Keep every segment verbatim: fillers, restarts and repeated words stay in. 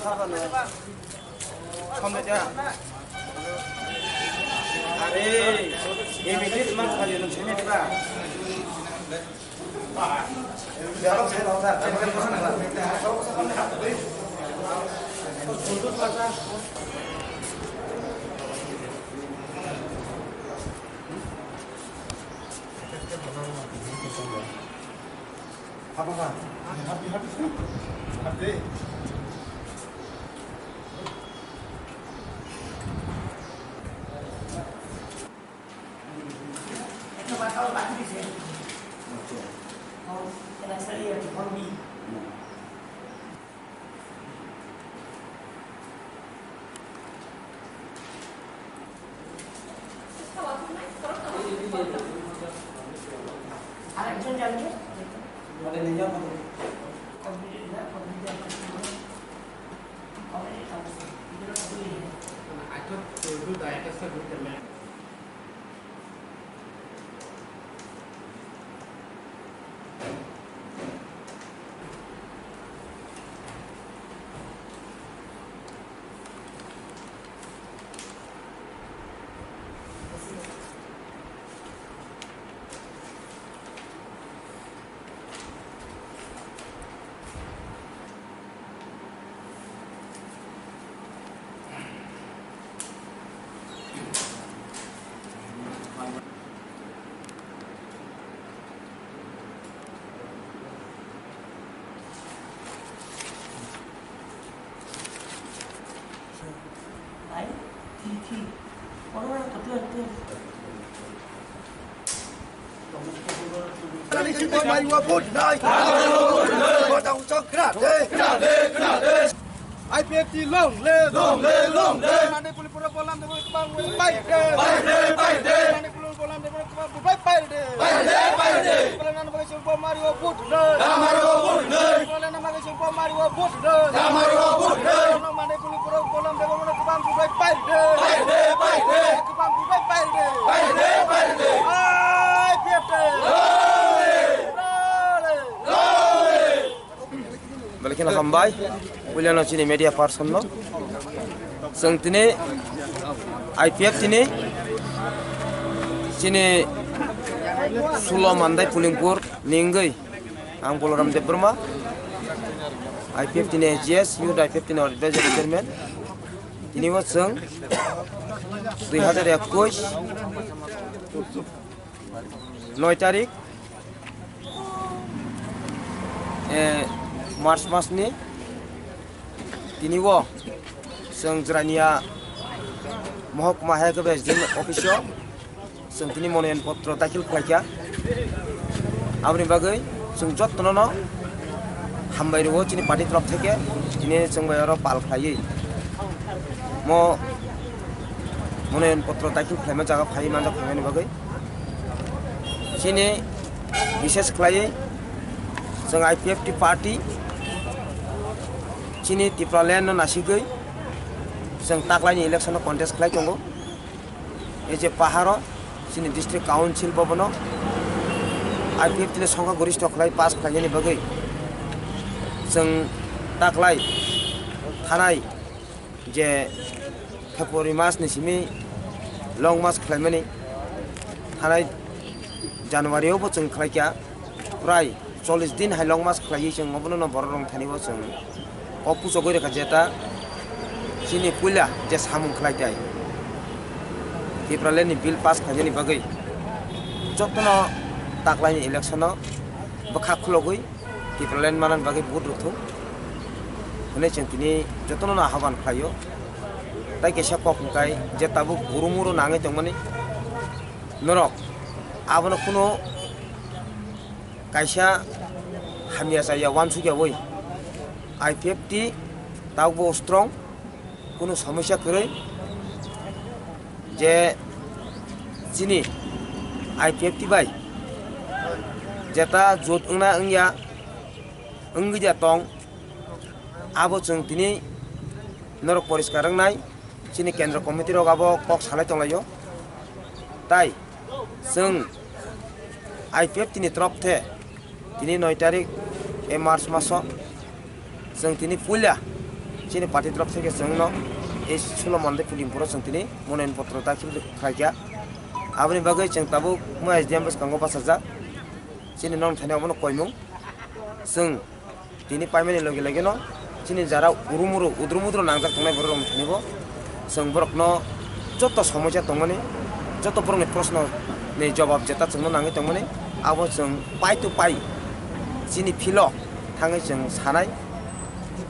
Are, immediate man khayo nung sini ba. I P F T long live! Long live, long live! Manipur pura bolam de bolam pai de. Pai de, pai de! Manipur bolam de bolam pai de. Pai de, pai de! Bolam nan bolam sing bomari o vote de. Damari o vote de. Bolam nan bolam sing bomari o vote de. Damari o vote de! Manipur pura bolam de bolam pai de. Pai de, pai de! Pai de, pai de! I P F T! Long live! Long live! Long live! Belai kheno hambai, puilano chini media person no. Chwng tini I P F T ni chini Sulo Mandai Pulingpur ni wngwi ang Boloram Debbarma, I P F T ni A G S, Youth I P F T ni Advisory Chairman. Tini bo chwng dui hazar ekush noi tarik, eh, March mas ni tini o chwng Jirania Mohokuma Hai Khe S D M office o chwng tini mononoyan potro dakhil khlaikha. Aboni bagwi chwng jotono no hambai rwo chini party torof theke tini chwng bai oro pal khlaiwi mo mononoyan potro dakhil khlaima jaga phaiwi manjak phaimani bagwi. Chini bishes khlaiwi chwng I P F T party chini Tipraland no nasigwi chwng taklaini election no contest khlai tongo. Ei je paharo chini district council bobono I P F T ni songkha goristho khlai pass khlainani bagwi chwng taklai thanai je February mas ni simi long march khlaimani, thanai January o bo chwng khlaikha, prai chollish din hai long march khlaiwi chwng obono no borok rong thani bo chwng kok puchogwi rwkha jeta chini puila je samung khlai tai Tipraland ni bill pass khlainani bagwi jotono taklaini election o bwkha khulogwi Tipraland manani bagwi vote rwthung hwnwi chwng tini jotono no ahwaban khlaio. Tai kaisa kok hwnkhe je tabuk guru muru nangwi tongmani norok abono kunu kaisa hamya chaya uansukyawi I P F T tabukbo strong. Kunu somosya kwrwi je chini I P F T bai jeta jot wngna wngya wngwi da tong, abo chwng tini norok poriskar wngnai chini kendro committee rok abo kok salai tonglaio. Tai chwng I P F T ni torof the tini noi tarik e March maso chwng tini puila Chini party torof theke chwngno ei sulo mande pulim puro chwng tini mononoyon potro dakhil khlaikha. Aboni bagwi chwng tabuk mo S D M bwskango bachajak. Chini nong thani obono koimung. Chwng tini paimani loge loge no chini jara urumuru udrumudro nangjak tongnai borok rok thani bo chwng borokno joto somosya tongmani, joto borokni proshno ni jawab jeta chwngno nangwi tongmani, abo chwng pai to pai chini philo thangwi chwng sanai.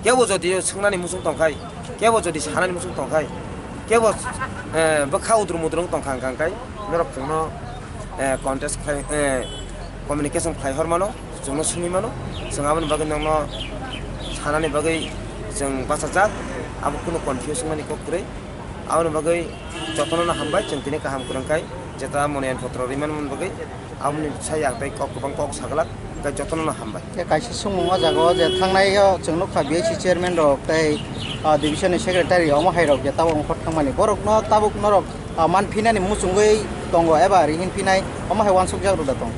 Kebo jodi swngnani muchung tongkhai, kebo jodi sanani muchung tongkhai, kebo, eh, bwkha udrum udrum tongkha hwnkha hwnkhe norok chwngno, eh, contest khlai, eh, communication khlai hor mano, chwngno swngwi mano. Chwng aboni bagwi nokno sanani bagwi chwng bachajak, abo kunu confuse wngmani kok kwrwi. Aboni bagwi jotono no hambai, chwng tini kaham kwrwngkhai, jeta mononoyon potro rwimani bagwi. Aboni sai ang tei kok, kwbang kok saglak, tei jotono no hambai. Tei kaisa swngmung o jaga o je thangnai o chwng nukha B S C chairman rok tei, ah, division ni secretary omo hai rok je tabuk ongkhor thangmani. Borok no tabuk norok, ah, man phinani muchungwi tongo eba ri hin phinai omo hai uansuk jak rwda tong.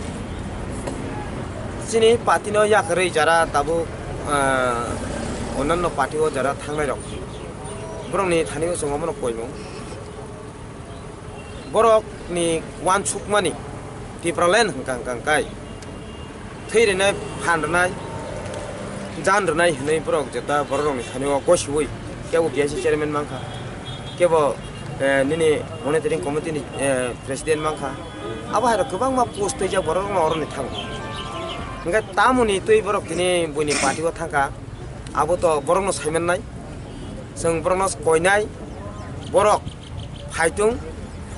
Chini party no yakarwi jara tabuk, ah, onanno party o jara thangnai rok. Borok ni thani o chwng omo no koimung. Borok ni uansukmani Tipraland hwnkha hwnkha kai thwi rwnai, phan rwnai, jan rwnai hwnwi borok jeta borok rok ni thani o gosiwi kebo B S C chairman mankha, kebo, eh, nini monitoring committee ni, eh, president mankha. Abo hai rok kwbangma post twijak borok rok no oro ni thango. Hwnkhe tamoni twi borok tini buini party o thangkha, abo to borok no saiman nai, chwng borok no koinai, borok phaitung,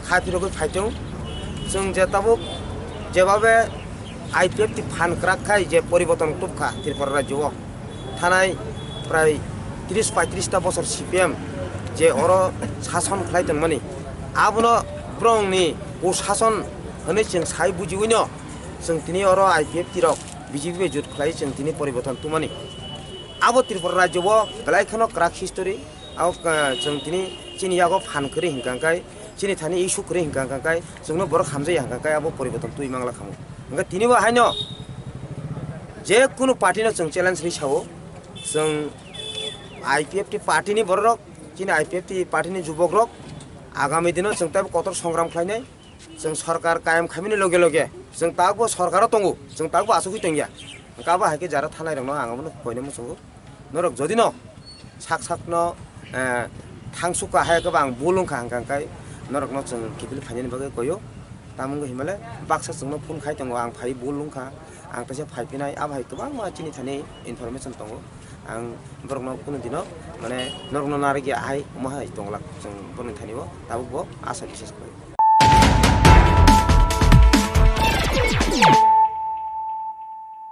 kha phirogwi phaitung. Chwng je tabuk jebabe I P F T phan kwrak khai je poriborton tubkha Tripura rajyo o, thanai prai tris paitris ta bosor C P M je oro sason khlai tongmani, abono borokni kusason hwnwi chwng sai bujiwino chwng tini oro I P F T rok B J P bai jut khlai chwng tini poriborton tubmani. Abo Tripura rajyo o belai kheno kwrak history. Abo, ah, chwng tini chini yago phan kwrwi hwnkha hwnkhe, chini thani issue kwrwi hwnkha hwnkhe, chwngno borok hamjaya hwnkha hwnkhe abo poriborton twi mangla khamu. Hwnkhe tini bo haino je kunu party no chwng challenge rwi sao, chwng I P F T party ni borok rok, chini I P F T party ni jubok rok agami dino chwng teibo kotor songram khlainai. Chwng sorkar kayam khaimani loge loge chwng tabukbo sorkaro tongo, chwng tabukbo achugwi tongya. Hwnkhe abo hai khe jara thanai rokno ang abono koina muchungo. Norok jodi no sak sakno, eh, thangsukha hai khe bo ang bul wngkha hwnkha hwnkhe norokno chwng kiphil phainani bagwi koyo. Tamo wngkha hinmale baksa chwngno phone khai tongo, ang phai bul wngkha, ang teisa phai phinai, abo hai kwbangma chini thani information tongo. Ang borokno kunu dino mane norokno narwkya hai omo hai tonglak chwng borokni thani o tabukbo asa bisas khlai.